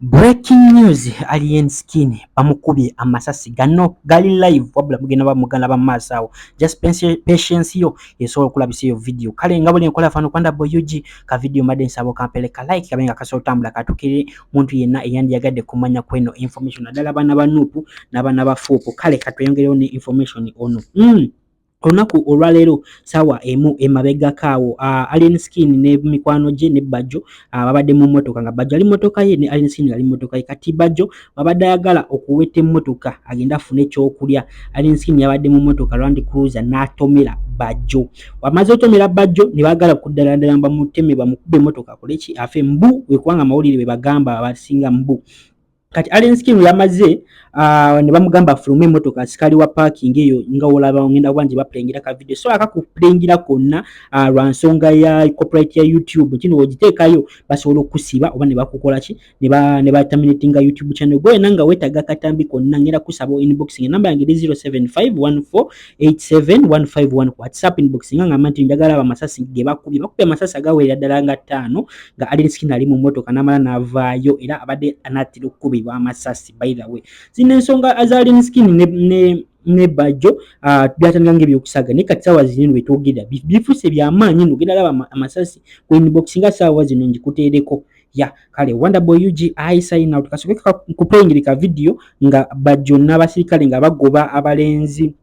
Breaking news, Alien Skin bamukubye amasasi gano gali live, wabula mugenda bamugana ba maaso awo. Just patience yo esobola okulabisa eyo video. Kale nga buli nkola fano kwanda boy UG ka video mbadde nsaba okampere ka like kabe nga kasobola otambula katukire muntu yenna eyandiyagadde kumanya kweno information, naddala abaana ba Nuupu n'abaana ba Fuupu. Kale katweyongereyo ne information ono. Olunaku olwaleero saawa emu emabegako awo, Alien Skin ne mikwano gye ne Bajjo babadde mu mmotoka, nga Bajjo ali mmotoka ye ne Alien Skin ali mmotoka ye. Kati Bajjo babadde ayagala okuweta emmotoka agende afune ekyokulya. Alien Skin yabadde mu mmotoka Land Cruiser n'atomera Bajjo. Wamaze otomera Bajjo ne baagala kuddala ddala bamuteme, bamukube emmotoka akole ki, afe mbu wekubanga amawulire bwe bagamba abasinga mbu. Kati Alien Skin yamaze ne bamugamba afulume emmotoka, asikali wa parking eyo nga wolaba ngenda kuba nje bapulengira ka video, so akakuplengira konna lwa nsonga ya copyright ya YouTube kino ogiteekayo basobola okusiba oba ne bakukola ki, ne ba terminatinga YouTube channel. Gwe wena nga weetaaga akatambi konna, ngenda kusaba inbox, enamba yange eri 0751487151 ku WhatsApp. Inbox nga ngamba nti njagala aba amasasi ge bakubye. Bakubye amasasi agawerera ddala nga 5 nga Alien Skin ali mu mmotoka, n'amala n'avaayo era abadde anaatera okukubibwa amasasi. By the way, zino ensonga za Alien Skin ne Bajjo byatandika ng'ebyokusaaga, naye kati saawa zino wetwogerera bifuuse byamaanyi. Nno ogenda laba amasasi ku inbox nga saawa zino ngikuteereko ya. Kale Wonder Boy UG, I sign out. Kasooke kuplayingire ka video nga Bajjo n'abasirikale nga bagoba abalenzi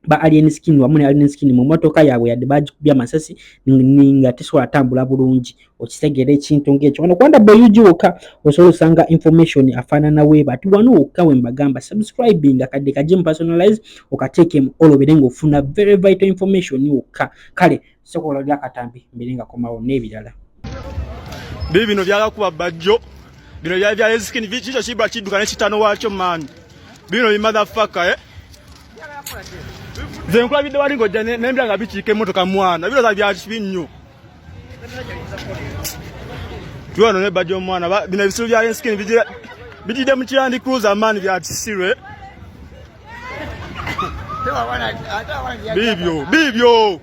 ba Alien Skin wamu ne Alien Skin mu mmotoka yaabwe, yadde bagikubye amasasi nga tesobola tambula bulungi. Okitegeera ekintu ng'ekyo? Wano ku Wonder Boy UG wokka osobola osanga information afaanana weeba ati. Wano wokka we mbagamba subscribing, akadde kajje mu personalize, okateekemu olwo obeere ng'ofuna very vital information wokka. Kale sokola oli akatambi mbeere nga komawo n'ebirala. Bibi bino byagakuba Bajjo, bino byali bya skin kikyo kibba kidduka ne kitano waakyo man. Bino bi motherfucker, eh? Nze nkulabidde wali ng'ojja nembya nga bikiika emmotoka mwana, birowooza bya kibi nnyo. Tuli wano ne Bajjo omwana, bino ebisiru bya skin bijjidde mu Land Cruiser man, bya kisiru, eh? Bibyo bibyo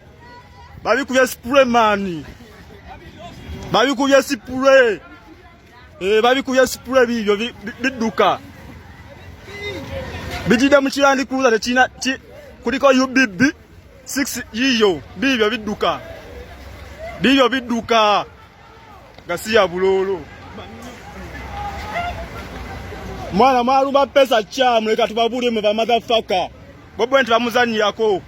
babikubye spray man, babikubye spray, babikubye spray, bibyo bidduka bijjidde mu Land Cruiser tekirina kuliko UBB 6 yiyo. Bibyo bidduka, bibyo bidduka nga si ya buloolo mwana. Mwalumba pesa kyamu, leka tubabuulire mwe ba motherfucker. Bobi nti bamuzannyirako.